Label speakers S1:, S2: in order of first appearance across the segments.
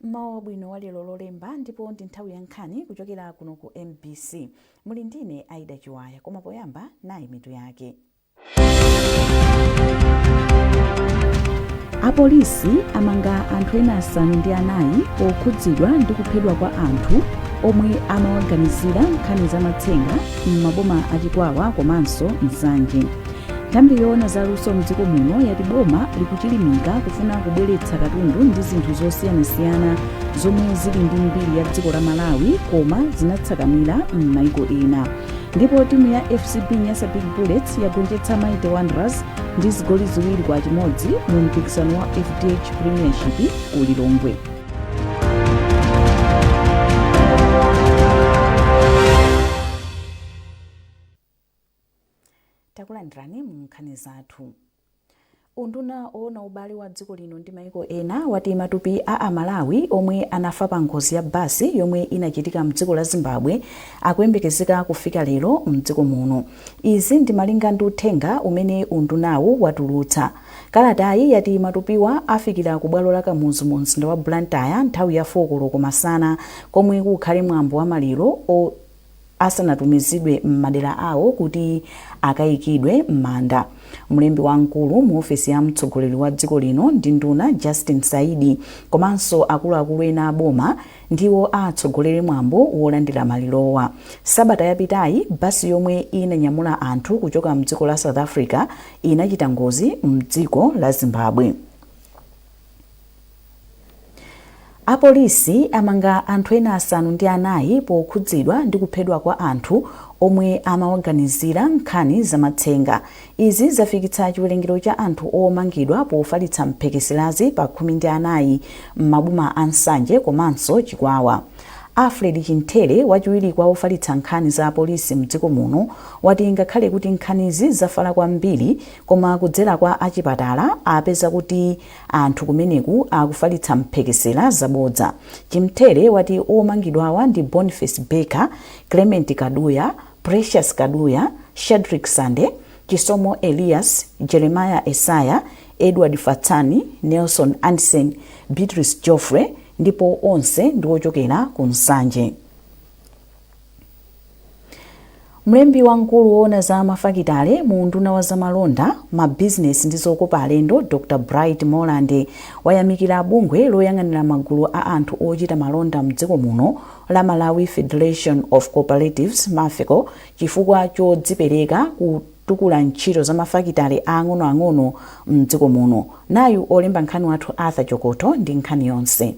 S1: Mmawa wabwino wa lero Lolemba, ndipo ndi nthawi ya nkhani kuchokera kuno ku MBC. Muli ndine Aida Chiwaya, koma poyamba nayi mitu yake. Apolisi amanga anthu ena 4 pokhudzidwa ndi kuphedwa kwa anthu omwe amawaganizira nkhani za matsenga m'maboma a Chikwawa komanso Nsanje. Nthambi yoona za luso mdziko muno yati boma likuchilimika kufuna kubweretsa katundu ndi zinthu zosiyanasiyana zomwe zili ndi mbiri ya dziko la Malawi koma zinatsakamira m'maiko ena. Ndipo timu ya FCB Nyasa Big Bullets yagonjetsa Mighty Wanderers ndi zigoli 2-1 mu mpikisano wa FDH Premiership ku Lilongwe. Takulandirani mu nkhani zathu. Unduna oona ubale wa dziko lino ndi maiko ena wati matupi a Amalawi omwe anafa pa ngozi ya basi yomwe inachitika mdziko la Zimbabwe akuyembekezeka kufika lero mdziko muno. Izi ndi malinga ndi uthenga umene undunawu watulutsa. Kalatayi yati matupiwa afikira ku bwalo la Kamuzu mu mzinda wa Blantyre nthawi ya 4 koloko masana komwe kukhale mwambo wa maliro asanatumizidwe m'madera awo kuti akayikidwe m'manda. Mlembi wamkulu mu ofesi ya mtsogoleri wa dziko lino ndi nduna Justin Saidi komanso akuluakulu ena a boma ndiwo atsogolere mwambo wolandira malirowa. Sabata yapitayi, basi yomwe inanyamula anthu kuchoka mdziko la South Africa inachita ngozi mdziko la Zimbabwe. Apolisi amanga anthu ena 4 pokhudzidwa ndi kuphedwa kwa anthu omwe amawaganizira nkhani zamatsenga. Izi zafikitsa chiwerengero cha anthu omangidwa pofalitsa mphekeserazi pa 14 m'maboma a Nsanje komanso Chikwawa. Alfred Chimthere, wachiwiri kwa ofalitsa nkhani za apolisi mdziko muno, wati ngakhale kuti nkhanizi zafala kwambiri koma kudzera kwa achipatala apeza kuti anthu kumeneku akufalitsa mphekesera zabodza. Chimthere wati omangidwawa ndi Boniface Baker, Clement Kaduya, Precious Kaduya, Shadrick Sande, Chisomo Elias, Jeremiah Esaya, Edward Fatsani, Nelson Anderson, Beatrice Geoffrey ndipo onse ndi ochokera ku Nsanje. Mlembi wamkulu woona za mafakitale mu unduna wa zamalonda, mabizinesi ndi zokopa alendo Dr Bright Molande wayamikira bungwe loyang'anira magulu a anthu ochita malonda mdziko muno la Malawi Federation of Cooperatives MAFECO chifukwa chodzipereka kutukula ntchito za mafakitale aang'onoang'ono mdziko muno. Nayu olemba nkhani wathu Arthur Chokoto ndi nkhani yonse.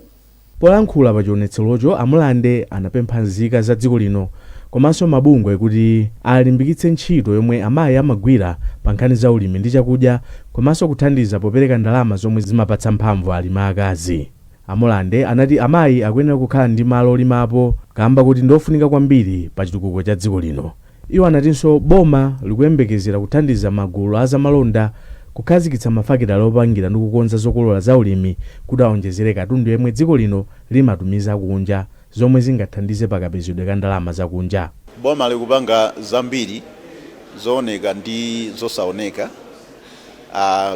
S2: Polankhula pa chionetserocho, a Mulande anapempha nzika za dziko lino komanso mabungwe kuti alimbikitse ntchito yomwe amayi amagwira pa nkhani za ulimi ndi chakudya komanso kuthandiza popereka ndalama zomwe zimapatsa mphamvu alimi aakazi. A Mulande anati amayi akuyenera kukhala ndi malo olimapo kamba kuti ndiofunika kwambiri pa chitukuko cha dziko lino. Iwo anatinso boma likuyembekezera kuthandiza magulu a zamalonda kukhazikitsa mafakitale opangira ndi kukonza zokolola za ulimi kuti aonjezere katundu yemwe dziko lino limatumiza kunja zomwe zingathandize pa kapezedwe ka ndalama zakunja.
S3: Boma likupanga zambiri zooneka ndi zosaoneka,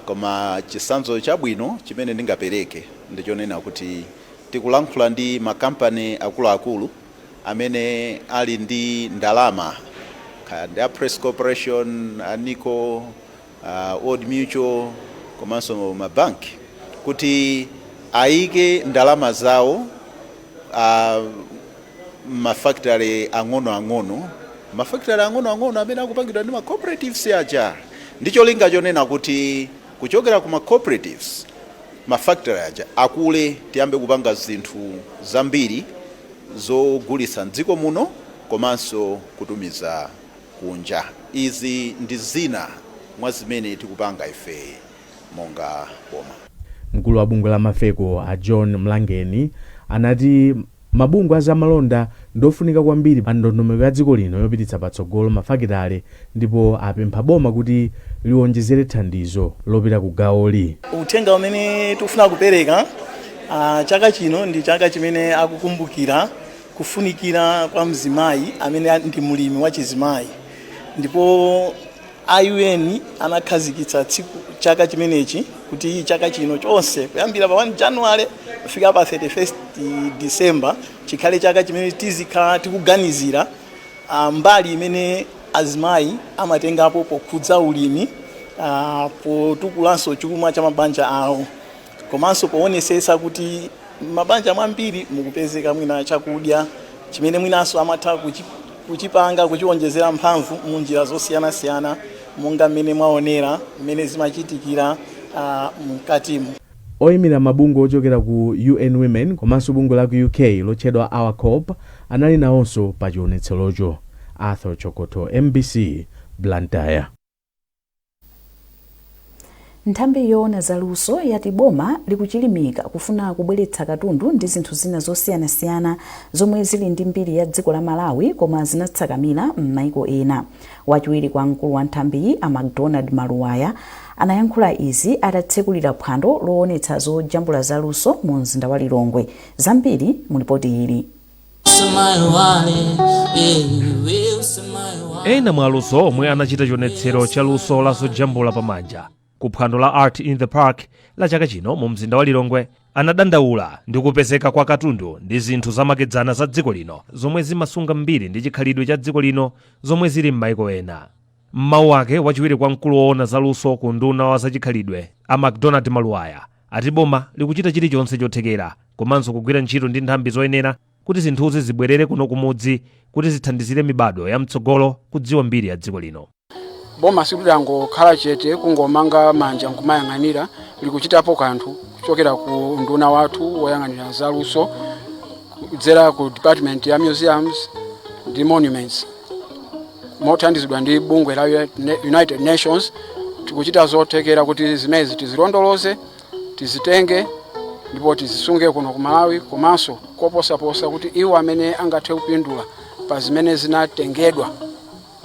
S3: koma chitsanzo chabwino chimene ndingapereke ndichonena kuti tikulankhula ndi makampani akuluakulu amene ali ndi ndalama, kaya ndi a Press Corporation, a Nico, Old Mutual komanso mabanki kuti ayike ndalama zawo mafakitale ang'onoang'ono, mafakitale ang'onoang'ono amene akupangidwa ndi ma cooperatives aja, ndi cholinga chonena kuti kuchokera ku ma cooperatives mafakitale aja akule, tiyambe kupanga zinthu zambiri zogulitsa mdziko muno komanso kutumiza kunja. Izi ndi zina mwa zimene tikupanga ife monga boma.
S2: Mkulu wa bungwe la Mafeco a John Mlangeni anati mabungwe a zamalonda ndiofunika kwambiri pa ndondomeko ya dziko lino yopititsa patsogolo mafakitale ndipo apempha boma kuti liwonjezere thandizo lopita ku gawoli.
S4: Uthenga umene tikufuna kupereka, chaka chino ndi chaka chimene akukumbukira kufunikira kwa mzimayi amene ndi mlimi wa chizimayi, ndipo a UN anakhazikitsa tsiku chaka chimenechi kuti chaka chino chonse kuyambira pa 1 January Kufika pa 31 December chikhale chaka chimene tizikhala tikuganizira mbali imene azimayi amatengapo pokhudza ulimi, potukulanso chuma cha mabanja awo, komanso poonetsetsa kuti mabanja mwambiri mukupezeka mwina chakudya chimene mwinanso amatha kuchipanga, kuchiwonjezera mphamvu mu njira zosiyanasiyana, monga mmene mwaonera mmene zimachitikira mkatimo.
S2: Oyimira mabungwe ochokera ku UN Women komanso bungwe la ku UK lotchedwa Our Corp anali nawonso pa chionetserocho. Arthur Chokoto, MBC, Blantyre.
S1: Nthambi yoona zaluso yati boma likuchilimika kufuna kubweretsa katundu ndi zinthu zina zosiyanasiyana zomwe zili ndi mbiri ya dziko la Malawi koma zinatsakamira m'maiko ena. Wachiwiri kwa mkulu wa nthambiyi, a Macdonald Maluwaya, anayankhula izi atatsekulira phwando loonetsa zojambula zaluso mu mzinda wa Lilongwe. Zambiri mu ripoti ili.
S5: Ena mwa aluso omwe anachita chionetsero cha luso la zojambula pamanja ku phwando la Art in the Park la chaka chino mu mzinda wa Lilongwe anadandaula ndi kupezeka kwa katundu ndi zinthu zamakedzana za dziko lino zomwe zimasunga mbiri ndi chikhalidwe cha dziko lino zomwe zili m'maiko ena. M'mawu ake, wachiwiri kwa mkulu woona zaluso ku unduna wa zachikhalidwe, a Macdonald Maluwaya, ati boma likuchita chilichonse chothekera komanso kugwira ntchito ndi nthambi zoyenera kuti zinthuzi zibwerere kuno kumudzi kuti zithandizire mibadwo ya mtsogolo kudziwa mbiri ya dziko lino.
S6: Boma silidangokhala chete kungomanga manja nkumayang'anira, likuchitapo kanthu kuchokera ku unduna wathu woyang'anira zaluso kudzera ku Department ya Museums ndi Monuments, mothandizidwa ndi bungwe la United Nations. Tikuchita zothekera kuti zimenezi tizilondoloze, tizitenge ndipo tizisunge kuno ku Malawi, komanso koposaposa kuti iwo amene angathe kupindula pa zimene zinatengedwa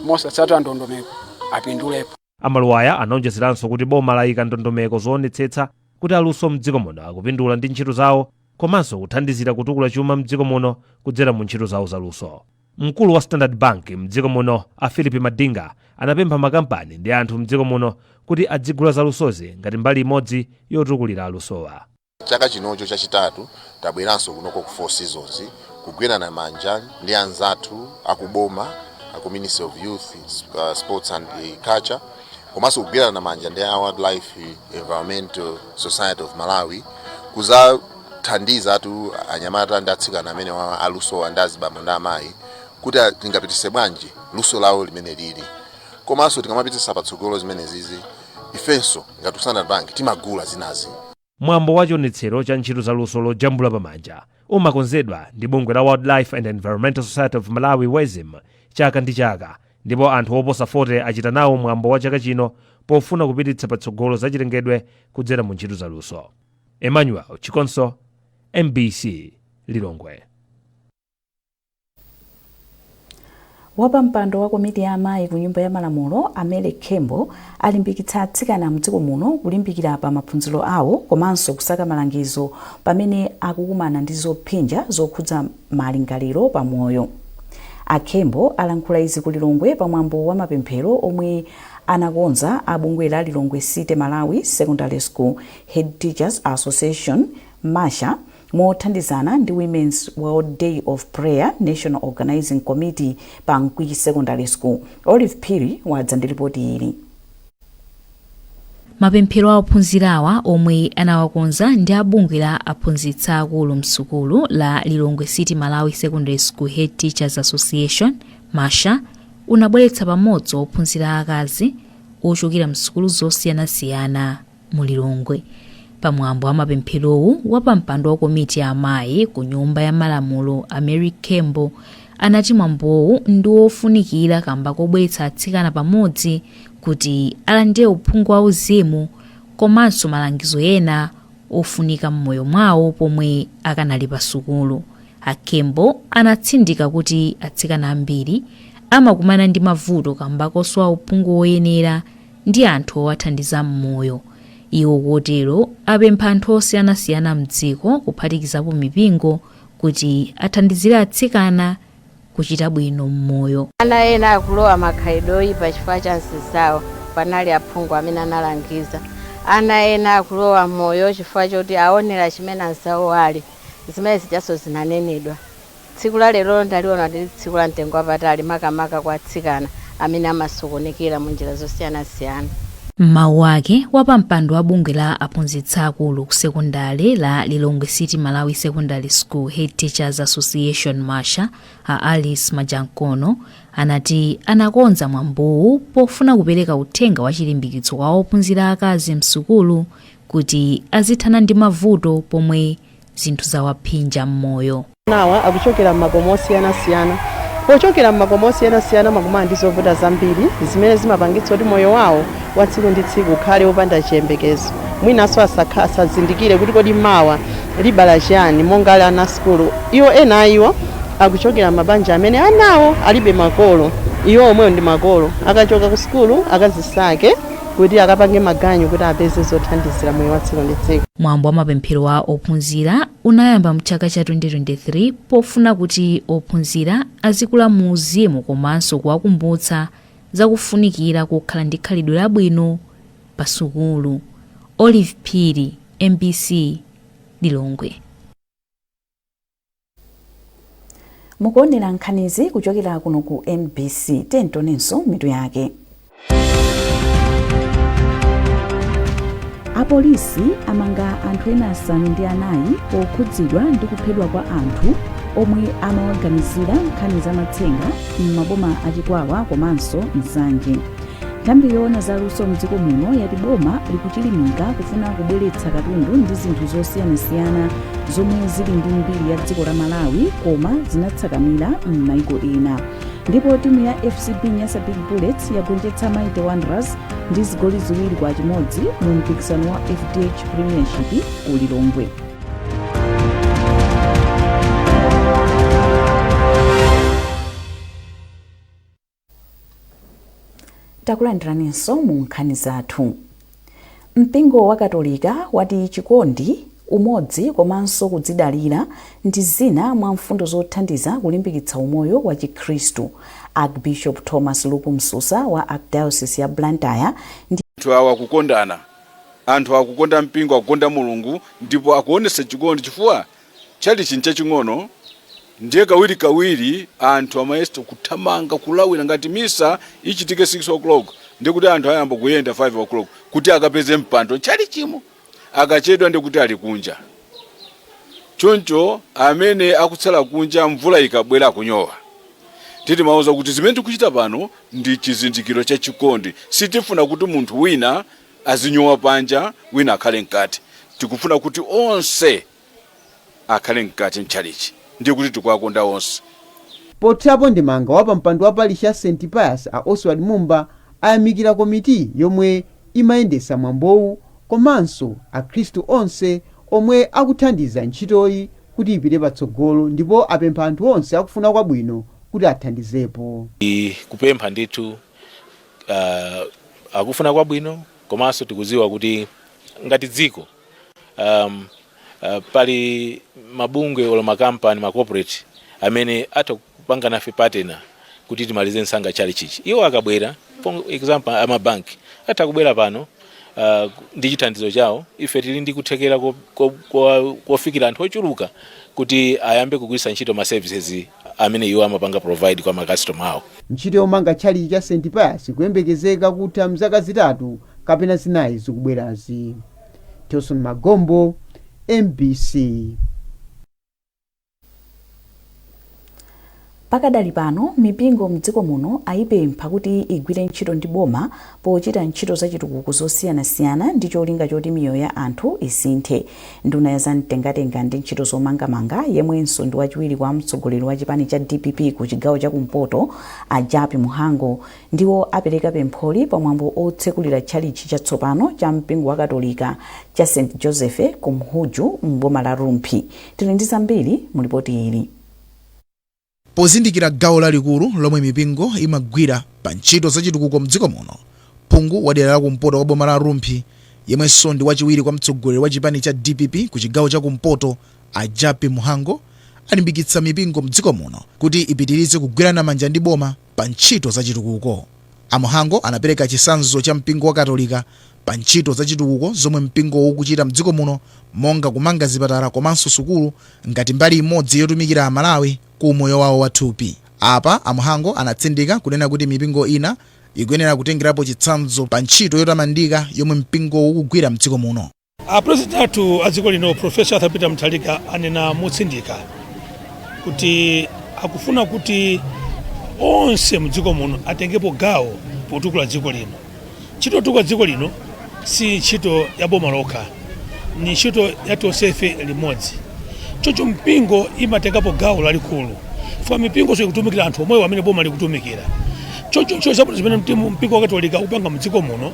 S6: mosatsata ndondomeko apindulepo.
S5: Amaluwaya anaonjezeranso kuti boma layika ndondomeko zoonetsetsa kuti aluso mdziko muno akupindula ndi ntchito zawo komanso kuthandizira kutukula chuma mdziko muno kudzera mu ntchito zawo zaluso. Mkulu wa Standard Bank mdziko muno, a Philip Madinga, anapempha makampani ndi anthu mdziko muno kuti adzigula zalusozi ngati mbali imodzi yotukulira alusowa.
S7: Chaka chinocho chachitatu tabweranso kunoko ku Four Seasons kugwirana manja ndi anzathu akuboma, aku Ministry of Youth, Sports and Culture, komanso kugwirana manja ndi a Wildlife Environmental Society of Malawi kuzathandizatu anyamata ndi atsikana amene alusowa ndi azibambo ndi amayi kuti tingapitise bwanji luso lawo limene lili, komanso tikamapitisa patsogolo zimene zizi, ifenso ngati Standard Bank timagula zinazi.
S5: Mwambo wa chionetsero cha ntchito za luso lojambula pamanja umakonzedwa ndi bungwe la Wildlife and Environmental Society of Malawi, WESM, chaka ndi chaka, ndipo anthu oposa 40 achita nawo mwambo wa chaka chino pofuna kupititsa patsogolo zachilengedwe kudzera mu ntchito za luso. Emmanuel Chikonso, MBC, Lilongwe.
S1: Wapampando wa komiti ya amayi ku Nyumba ya Malamulo, a Mary Khembo, alimbikitsa atsikana mdziko muno kulimbikira pa maphunziro awo komanso kusaka malangizo pamene akukumana ndi zophinja zokhudza malingaliro pa moyo. A Khembo alankhula izi ku Lilongwe pa mwambo wa mapemphero omwe anakonza a bungwe la Lilongwe City Malawi Secondary School Head Teachers Association, MASHA, mothandizana ndi Women's World Day of Prayer National Organizing Committee pa Mkwiki Secondary School. Olive Phiri wadza ndi ripoti ili.
S8: Mapemphero a ophunzirawa, omwe anawakonza ndi a bungwe la aphunzitsi akulu msukulu la Lilongwe City Malawi Secondary School Head Teachers Association, MASHA, unabweretsa pamodzi ophunzira akazi ochokera msukulu zosiyanasiyana mu Lilongwe. Pamwambo wa mapempherowu, wapampando wa komiti ya amayi ku Nyumba ya Malamulo, a Mary Khembo, anati mwambowu ndi wofunikira kamba kobweretsa atsikana pamodzi kuti alandire uphungu wa uzimu komanso malangizo ena ofunika m'moyo mwawo pomwe akanali pa sukulu. A Khembo anatsindika kuti atsikana ambiri amakumana ndi mavuto kamba kosowa uphungu woyenera ndi anthu owathandiza m'moyo. Iwo kotero apempha anthu osiyanasiyana mdziko, kuphatikizapo mipingo, kuti athandizire atsikana kuchita bwino m'moyo.
S9: Ana ena akulowa makhalidwe oyipa chifukwa cha anzawo. Panali aphungu amene analangiza. Ana ena akulowa moyo chifukwa choti aonera chimene anzawo ali. Zimene zijaso zinanenedwa. Tsiku la lero ndaliona ndi tsiku la mtengo wapatali, makamaka kwa atsikana amene amasokonekera mu njira zosiyanasiyana.
S8: M'mawu ake, wapampando wa bungwe la aphunzitsi akulu ku sekondale la Lilongwe City Malawi Secondary School Head Teachers Association MASHA, a Alice Majankono, anati anakonza mwambowu pofuna kupereka uthenga wa chilimbikitso kwa ophunzira akazi msukulu kuti azithana ndi mavuto pomwe zinthu zawaphinja m'moyo.
S10: Anawa akuchokera m'makomo osiyanasiyana. Pochokera m'makomo osiyanasiyana amakumana ndi zovuta zambiri zimene zimapangitsa kuti moyo wawo wa tsiku ndi tsiku ukhale wopanda chiyembekezo. Mwinanso asazindikire kuti kodi mawa libala chiyani monga ali ana sukulu. Iwo ena a iwo akuchokera m'mabanja amene anawo alibe makolo. Iwo omwewo ndi makolo. Akachoka ku sukulu akazisake kuti akapange maganyu kuti apeze zothandizira moyo wa tsiku ndi tsiku.
S8: Mwambo wa mapemphero a ophunzira unayamba mchaka cha 2023 pofuna kuti ophunzira azikula mu uzimu komanso kuwakumbutsa zakufunikira kukhala ndi khalidwe labwino pa sukulu. Olive Phiri, MBC, Lilongwe.
S1: Mukuonera nkhanizi kuchokera kuno ku MBC. Tionenso mitu yake. Apolisi amanga anthu ena 4 pokhudzidwa ndi kuphedwa kwa anthu omwe amawaganizira nkhani za matsenga m'maboma a Chikwawa komanso Nsanje. Nthambi yoona za luso mdziko muno yati boma likuchilimika kufuna kubweretsa katundu ndi zinthu zosiyanasiyana zomwe zili ndi mbiri ya dziko la Malawi koma zinatsakamira m'maiko ena. Ndipo timu ya FCB Nyasa Big Bullets yagonjetsa Mighty Wanderers ndi zigoli 2-1 mu mpikisano wa FDH Premiership ku Lilongwe. Takulandiraninso mu nkhani zathu. Mpingo wa Katolika wati chikondi, umodzi komanso kudzidalira ndi zina mwa mfundo zothandiza kulimbikitsa umoyo wa Chikhristu. Archbishop Thomas Luke Msusa wa Archdiocese ya Blantyre ndi
S11: Anthu awa akukondana, anthu akukonda mpingo, akukonda Mulungu ndipo akuonetsa chikondi chifukwa tchalitchi nchaching'ono ndiye kawirikawiri anthu amayesa kuthamanga kulawira ngati misa ichitike 6 o'clock ndiye kuti anthu ayamba kuyenda 5 o'clock kuti akapeze mpando mtchalitchimo, akachedwa ndiye kuti ali kunja. Choncho amene akutsala kunja mvula ikabwera akunyowa. Ndiye timawauza kuti zimene tikuchita pano ndi chizindikiro cha chikondi, sitifuna kuti munthu wina azinyowa panja wina akhale mkati, tikufuna kuti onse akhale mkati mtchalitchi ndiye kuti tikuwakonda onse.
S12: Pothirapo ndemanga, wapampando wa parishi ya St Pius a Oswald Mumba ayamikira komiti yomwe imayendetsa mwambowu komanso akhristu onse omwe akuthandiza ntchitoyi kuti ipite patsogolo ndipo apempha anthu onse akufuna kwabwino kuti athandizepo.
S13: Kupempha ndithu akufuna kwabwino komanso tikudziwa kuti ngati dziko pali mabungwe olo makampani, ma corporate amene atha kupanga nafe partner kuti timalize msanga tchalitchichi. Iwo akabwera, for example amabanki atha kubwera pano ndi chithandizo chawo, ife tili ndi kuthekera kofikira anthu ochuluka kuti ayambe kugwiritsa ntchito ma services amene iwo amapanga provide kwa makasitoma awo.
S12: Ntchito yomanga tchalitchi cha St Pius ikuyembekezeka kutha mzaka 3 kapena 4 zikubwerazi. Tilson Magombo, MBC.
S1: Pakadali pano, mipingo mdziko muno ayipempha kuti igwire ntchito ndi boma pochita ntchito zachitukuko zosiyanasiyana ndi cholinga choti miyoyo ya anthu isinthe. Nduna ya zamtengatenga ndi ntchito zomangamanga yemwenso ndi wachiwiri kwa mtsogoleri wa chipani cha dpp ku chigawo cha kumpoto a Jappie Mhango ndiwo apereka pempholi pa mwambo otsekulira tchalitchi chatsopano cha mpingo wa Katolika cha St Joseph ku Mhuju m'boma la Rumphi. Tili ndi zambiri mu lipoti ili.
S14: Pozindikira gawo lalikulu lomwe mipingo imagwira pa ntchito zachitukuko mdziko muno, phungu wa dera la kumpoto kwa boma la Rumphi yemwenso ndi wachiwiri kwa mtsogoleri wa chipani cha dpp ku chigawo cha kumpoto a Jappie Mhango alimbikitsa mipingo mdziko muno kuti ipitirize kugwirana manja ndi boma pa ntchito zachitukuko. A Mhango anapereka chitsanzo cha mpingo wa Katolika Pa ntchito zachitukuko zomwe mpingowu ukuchita mdziko muno, monga kumanga zipatala komanso sukulu ngati mbali imodzi yotumikira Amalawi ku umoyo wawo wathupi. Apa a Mhango anatsindika kunena kuti mipingo ina ikuyenera kutengerapo chitsanzo pa ntchito yotamandika yomwe mpingowu ukugwira mdziko muno.
S15: A President athu a dziko lino, Professor Arthur Peter Mutharika, anena motsindika kuti akufuna kuti onse mdziko muno atengepo gawo potukula dziko lino. Ntchito yotukula dziko lino si ntchito ya boma lokha, ni ntchito ya tonsefe limodzi. Choncho mpingo imatengapo gawo lalikulu, chifukwa mipingonso ikutumikira anthu omwewo amene boma likutumikira. Choncho ntchito zabwino zimene mpingo wa Katolika ukupanga mdziko muno,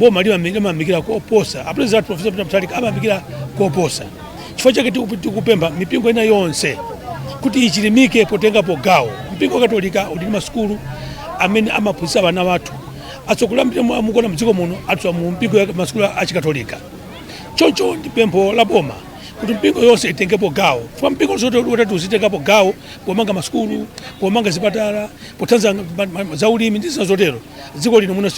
S15: boma limayamikira koposa. A President Professor Peter Mutharika amayamikira koposa. Chifukwa chake tikupempha mipingo ina yonse kuti ichilimike potengapo gawo. Mpingo wa Katolika uli ndi masukulu amene amaphunzitsa ana wathu. Atsogoleri ambiri mukuona mdziko muno athu mu mpingo ya masukulu achikatolika. Choncho ndi pempho la boma kuti mpingo yonse itengepo gawo, chifukwa mpingo zonse utati uzitengapo gawo pomanga masukulu, pomanga zipatala, pothandiza zaulimi ndi zina zotero, dziko lino muno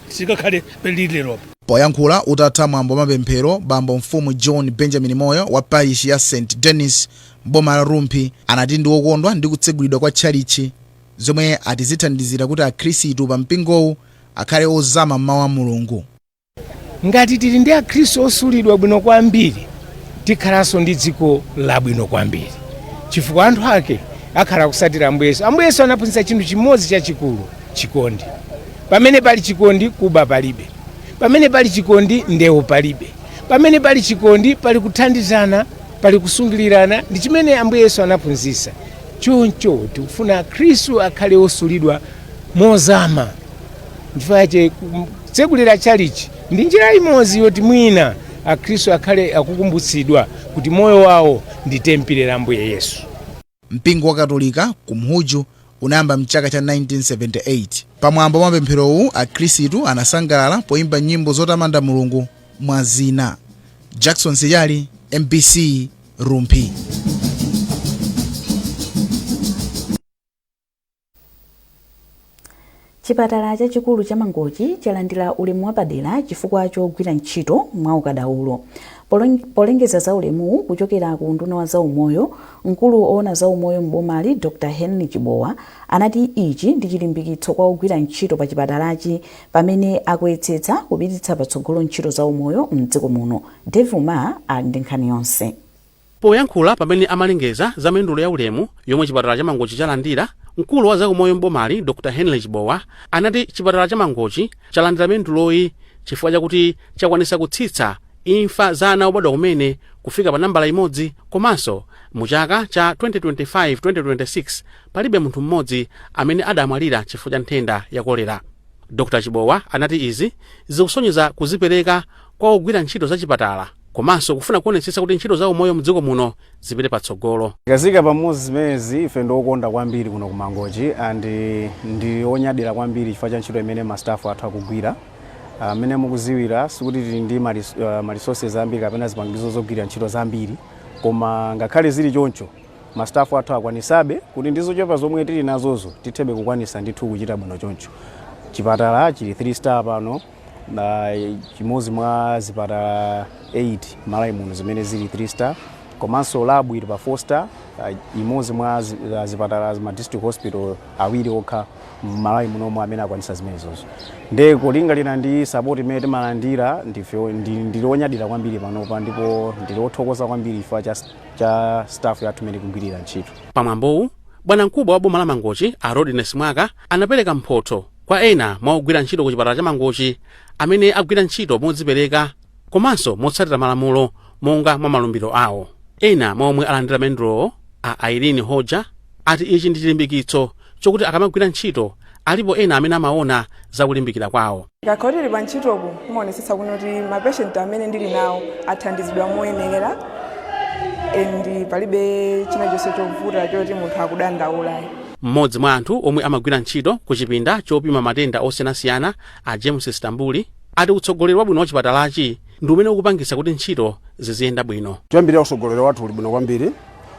S15: silikakhale pali lili leropo.
S14: Poyankhula utatha mwambo wa mapemphero, bambo mfumu John Benjamin Moyo wa parish ya St Denis m'boma la Rumphi anati ndi wokondwa ndi kutsegulidwa kwa tchalitchi, zomwe ati zithandizira kuti akhristu pa mpingowu akhale ozama m'mawu a Mulungu.
S16: Ngati tili ndi akhristu osulidwa bwino kwambiri, tikhalanso ndi dziko labwino kwambiri, chifukwa anthu ake akhala kusatira Ambuye Yesu. Ambuye Yesu anaphunzitsa chinthu chimodzi chachikulu, chikondi. Pamene pali chikondi, kuba palibe. Pamene pali chikondi, ndewu palibe. Pamene pali chikondi, pali kuthandizana, pali kusungilirana. Ndi chimene Ambuye Yesu anaphunzitsa. Choncho tikufuna akhristu akhale osulidwa mozama. Nchifukwa chake kutsegulira tchalitchi ndi njira imodzi yoti mwina akhristu akhale akukumbutsidwa kuti moyo wawo ndi tempile la Ambuye Yesu.
S14: Mpingo wa Katolika ku Mhuju unayamba mchaka cha 1978. Pamwambo wa mapempherowu, akhristu anasangalala poimba nyimbo zotamanda Mulungu mwa zina. Jackson Sijali, MBC, Rumphi.
S1: Chipatala chachikulu cha Mangochi chalandira ulemu wapadera chifukwa chogwira ntchito mwaukadaulo. Polengeza za ulemuwu kuchokera ku unduna wa zaumoyo, mkulu oona za umoyo m'bomali Dr Henry Chibowa anati ichi ndi chilimbikitso kwa ogwira ntchito pa chipatalachi pamene akuyesetsa kupititsa patsogolo ntchito za umoyo mdziko muno. Dave Umar ali ndi nkhani yonse.
S17: Poyankhula pamene amalengeza za mendulo ya ulemu yomwe chipatala cha Mangochi chalandira, mkulu wa zaumoyo m'bomali Dr Henry Chibowa anati chipatala cha Mangochi chalandira menduloyi chifukwa chakuti chakwanisa kutsitsa imfa za ana obadwa kumene kufika pa nambala imodzi, komanso mu chaka cha 2025-2026 palibe munthu mmodzi amene adamwalira chifukwa cha nthenda ya kolera. Dr Chibowa anati izi zikusonyeza kuzipereka kwa ogwira ntchito za chipatala komanso kufuna kuonetsetsa kuti ntchito za umoyo mdziko muno zipite patsogolo.
S18: Tikaziika pamodzi zimenezi, ife ndiokondwa kwambiri kuno ku Mangochi and ndi onyadira kwambiri chifukwa cha ntchito imene ma staff athu akugwira. Amene mukuziwira, sikuti tili ndi ma resources ambiri kapena zipangizo zogwira ntchito zambiri, koma ngakhale zili choncho, ma staff athu akwanisabe kuti ndi zochepa zomwe tili nazozo tithebe kukwanisa ndithu kuchita bwino choncho. Chipatala chili 3 star pano, na chimodzi mwa zipatala 8 Malawi muno zimene zili 3 star, komanso lab ili pa 4 star, imodzi mwa zipatala ma district hospital awiri okha Malawi munomo amene akwanisa zimenezozo. Nde kulingalira ndi support imene timalandira, ndife ndili onyadira kwambiri panopa ndipo ndili othokoza kwambiri chifukwa cha staff yathu imene ikugwirira ntchito.
S17: Pamwambowu, bwanamkubwa wa boma la Mangochi a Rodness Mwaka anapereka mphotho kwa ena mwa ogwira ntchito ku chipatala cha Mangochi amene agwira ntchito modzipereka komanso motsatira malamulo monga mwa malumbiro awo. Ena mwa omwe alandira mendulowo, a Irene Hoja, ati ichi ndi chilimbikitso chokuti akamagwira ntchito alipo ena amene amaona za kulimbikira kwawo.
S19: Tikakhala tili pa ntchitopo, timaonetsetsa kuti ma patient amene ndili nawo athandizidwa moyenerera and palibe china chonse chovuta choti munthu akudandaula.
S17: Mmodzi mwa anthu omwe amagwira ntchito ku chipinda chopima matenda osiyanasiyana, a James Stambuli, ati utsogoleri wabwino wa chipatalachi ndi umene ukupangitsa kuti ntchito ziziyenda bwino.
S20: Choyambirira, utsogoleri wathu uli bwino kwambiri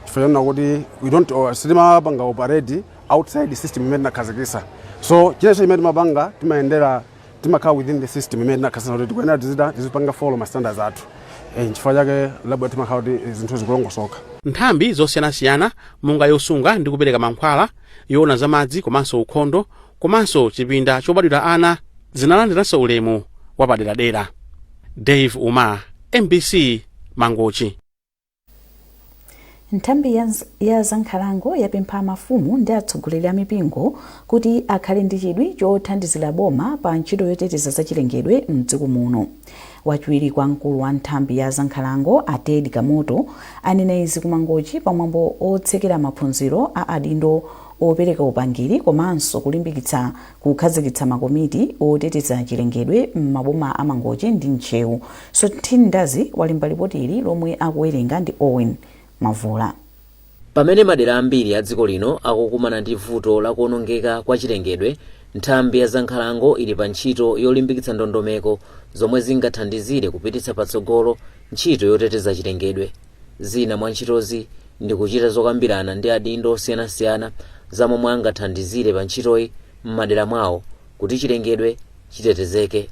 S20: chifukwa chonena kuti we don't sitimapanga operate outside system imene tinakhazikitsa, so chinenso chimene timapanga timayendera Timakhala within the system imene tinakhazikitsa kuti tikuyenera tizipanga follow ma standards athu. Nchifukwa chake lab yathu imakhala kuti zinthu zikulongosoka.
S17: Nthambi zosiyanasiyana monga yosunga ndi kupereka mankhwala, yoona zamadzi komanso ukhondo, komanso chipinda chobadwira ana zinalandiranso ulemu wapaderadera. Dave Uma, MBC, Mangochi.
S1: Nthambi ya zankhalango yapempha mafumu ndi atsogoleri a mipingo kuti akhale ndi chidwi chothandizira boma pa ntchito yoteteza zachilengedwe mdziko muno. Wachiwiri kwa mkulu wa nthambi ya zankhalango, a Ted Kamoto, anena izi kuMangochi pamwambo otsekera maphunziro a adindo opereka upangiri komanso kulimbikitsa kukhazikitsa makomiti oteteza chilengedwe m'maboma a Mangochi ndi Ntcheu. Sontini Ndazi walemba ripoti ili lomwe akuwerenga ndi Owen Mavula.
S21: Pamene madera ambiri a dziko lino akukumana ndi vuto la kuonongeka kwa chilengedwe, nthambi ya zankhalango ili pa ntchito yolimbikitsa ndondomeko zomwe zingathandizire kupititsa patsogolo ntchito yoteteza chilengedwe. Zina mwa ntchitozi ndi kuchita zokambirana ndi adindo osiyanasiyana za momwe angathandizire pa ntchitoyi m'madera mwawo kuti chilengedwe chitetezeke.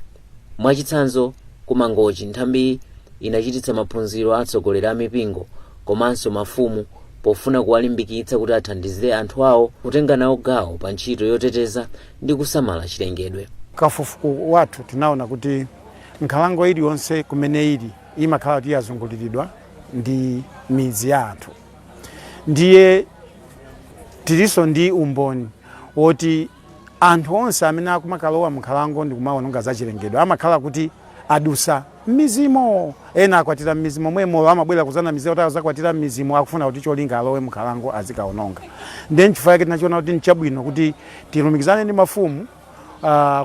S21: Mwachitsanzo, ku Mangochi nthambiyi inachititsa maphunziro a atsogoleri a mipingo komanso mafumu pofuna kuwalimbikitsa kuti athandizire anthu awo kutenga nawo gawo pa ntchito yoteteza ndi kusamala chilengedwe.
S22: Kafukufuku wathu tinaona kuti nkhalango iliyonse kumene ili imakhala kuti yazunguliridwa ndi midzi ya anthu, ndiye tilinso ndi umboni woti anthu onse amene akumakalowa mnkhalango ndi kumaononga zachilengedwe amakhala kuti adusa m'mizimo. Ena akwatira m'mizi momwemo, amabwera kuzanamizira kuti azakwatira m'mizimo, akufuna kuti cholinga alowe mnkhalango azikaononga. Ndiye nchifukwa chake tinachiona kuti nchabwino kuti tilumikizane ndi mafumu,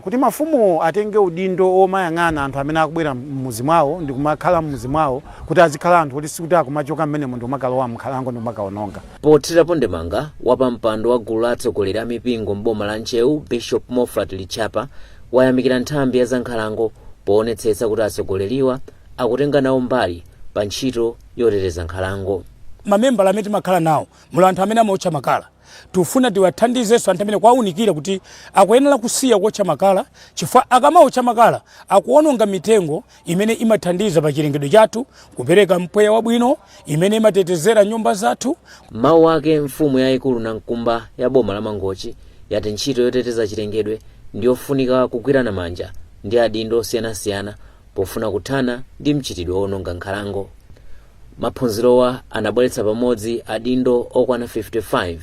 S22: kuti mafumu atenge udindo omayang'ana anthu amene akubwera m'muzi mwawo ndi kumakhala m'muzi mwawo, kuti azikhala anthu kuti sikuti akumachoka mmenemo ndi kumakalowa mnkhalango ndi kumakaononga.
S21: Pothirapo ndemanga, wapampando wa gulu la atsogoleri a mipingo m'boma la Ntcheu, Bishop Moffat Lichapa, wayamikira nthambi ya zankhalango poonetsetsa kuti atsogoleriwa akutenga nawo mbali pa ntchito yoteteza nkhalango.
S23: Mamembala amene timakhala nawo muli anthu amene amaotcha makala. Tikufuna tiwathandizenso anthu amene kuwaunikira kuti akuyenera kusiya kuotcha makala, chifukwa akamaotcha makala akuononga mitengo imene imathandiza pa chilengedwe chathu, kupereka mpweya wabwino, imene imatetezera nyumba zathu.
S21: M'mawu ake, mfumu yayikulu Nankumba ya boma la Mangochi yati ntchito yoteteza chilengedwe ndiyofunika kugwirana manja ndi adindo osiyanasiyana pofuna kuthana ndi mchitidwe wowononga nkhalango. Maphunzirowa anabweretsa pamodzi adindo okwana 55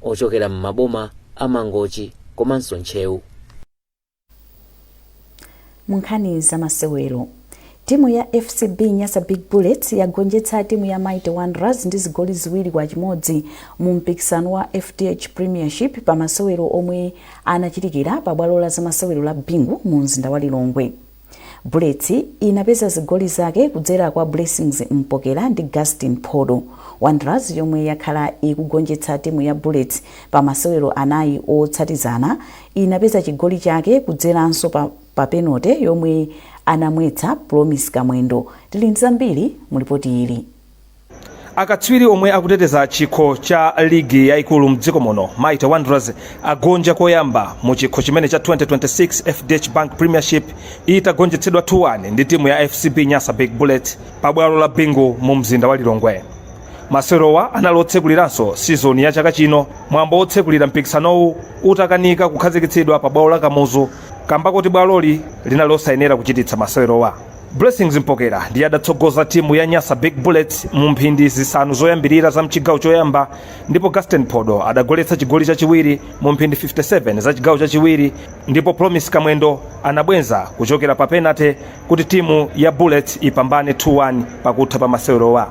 S21: ochokera m'maboma a Mangochi komanso Ntcheu.
S1: Mu nkhani za masewero, timu ya FCB Nyasa Big Bullets yagonjetsa timu ya Mighty Wanderers ndi zigoli 2-1 mu mpikisano wa FDH Premiership pa masewero omwe anachitikira pa bwalo la zamasewero la Bingu mu mzinda wa Lilongwe. Bullets inapeza zigoli zake kudzera kwa Blessings Mpokera ndi Gaston Phodo. Wanderers, yomwe yakhala ikugonjetsa timu ya Bullets pa masewero anayi otsatizana, inapeza chigoli chake kudzeranso pa penalty yomwe anamwetsa Promise Kamwendo. Tili ndi zambiri mu ripoti ili.
S5: Akatswiri omwe akuteteza chikho cha ligi yayikulu mdziko muno, Mighty Wanderers, agonja koyamba mu chikho chimene cha 2026 FDH Bank Premiership itagonjetsedwa 2-1 ndi timu ya FCB Nyasa Big Bullets pabwalo la Bingu mu mzinda wa Lilongwe. Masewerowa anali otsekuliranso sizoni ya chaka chino, mwambo otsekulira mpikisanowu utakanika kukhazikitsidwa pa bwalo la Kamuzu kamba kuti bwaloli linali losayenera kuchititsa masewerowa. Blessings Mpokera ndiye adatsogoza timu ya Nyasa Big Bullets mu mphindi 5 zoyambirira za mchigawo choyamba, ndipo Gaston Phodo adagoletsa chigoli chachiwiri mu mphindi 57 za chigawo chachiwiri, ndipo Promise Kamwendo anabwenza kuchokera pa penalty kuti timu ya Bullets ipambane 2-1 pakutha pa masewerowa.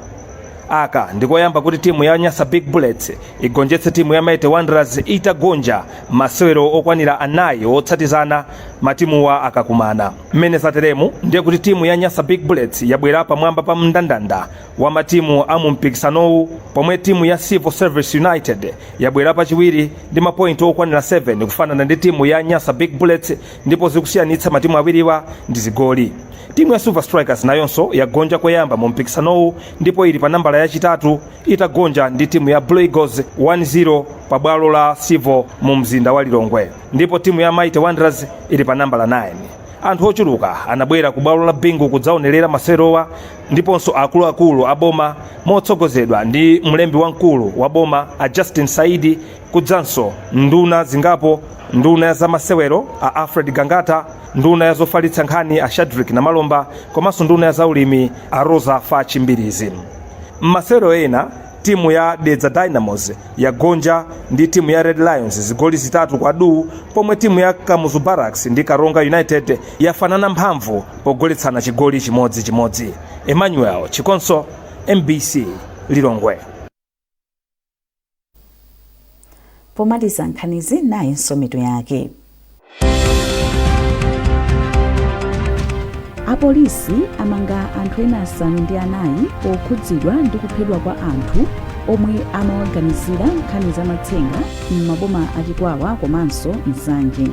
S5: Aka ndikoyamba kuti timu ya Nyasa Big Bullets igonjetse timu ya Mighty Wanderers itagonja masewero okwanira anayi otsatizana matimuwa akakumana. Mmene zateremu ndiye kuti timu ya Nyasa Big Bullets yabwera pamwamba pa mndandanda wa matimu a mu mpikisanowu, pomwe timu ya Civil Service United yabwera pachiwiri ndi mapointi okwanira 7 kufanana ndi timu ya Nyasa Big Bullets, ndipo zikusiyanitsa matimu awiriwa ndi zigoli. Timu ya Silver Strikers nayonso yagonja koyamba mu mpikisanowu ndipo ili pa nambala yachitatu itagonja ndi timu ya Blue Eagles 1-0 pa bwalo la Civil mu mzinda wa Lilongwe, ndipo timu ya Mighty Wanderers ili pa nambala 9. Anthu ochuluka anabwera ku bwalo la Bingu kudzaonerera masewerowa ndiponso akuluakulu a boma motsogozedwa ndi mlembi wamkulu wa boma a Justin Saidi, kudzanso nduna zingapo, nduna ya zamasewero a Alfred Gangata, nduna ya zofalitsa nkhani a Shadric Namalomba komanso nduna ya zaulimi a Roza Fatch Mbilizi. M'masewero ena, timu ya Dedza Dynamos yagonja ndi timu ya Red Lions zigoli 3 kwa duu, pomwe timu ya Kamuzu Barracks ndi Karonga United yafanana mphamvu pogoletsana chigoli chimodzichimodzi. Emmanuel Chikonso, MBC, Lilongwe.
S1: Pomaliza nkhanizi, nayinso mitu yake. Apolisi amanga anthu ena 4 pokhudzidwa ndi kuphedwa kwa anthu omwe amawaganizira nkhani za matsenga m'maboma a Chikwawa komanso Nsanje.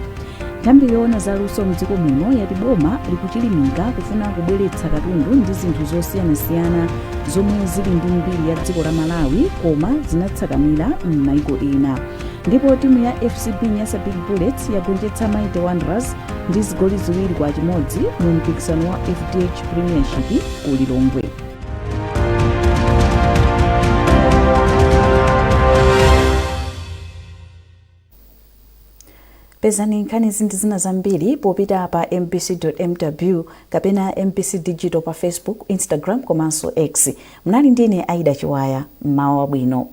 S1: Nthambi yoona za luso mdziko muno yati boma likuchilimika kufuna kubweretsa katundu ndi zinthu zosiyanasiyana zomwe zili ndi mbiri ya dziko la Malawi koma zinatsakamira m'maiko ena. Ndipo timu ya FCB Nyasa Big Bullets yagonjetsa Mighty Wanderers ndi zigoli 2-1 mu mpikisano wa FDH Premiership ku Lilongwe. Pezani nkhanizi ndi zina zambiri popita pa mbc.mw kapena MBC Digital pa Facebook, Instagram komanso X. Munali ndine Aida Chiwaya. Mmawa wabwino.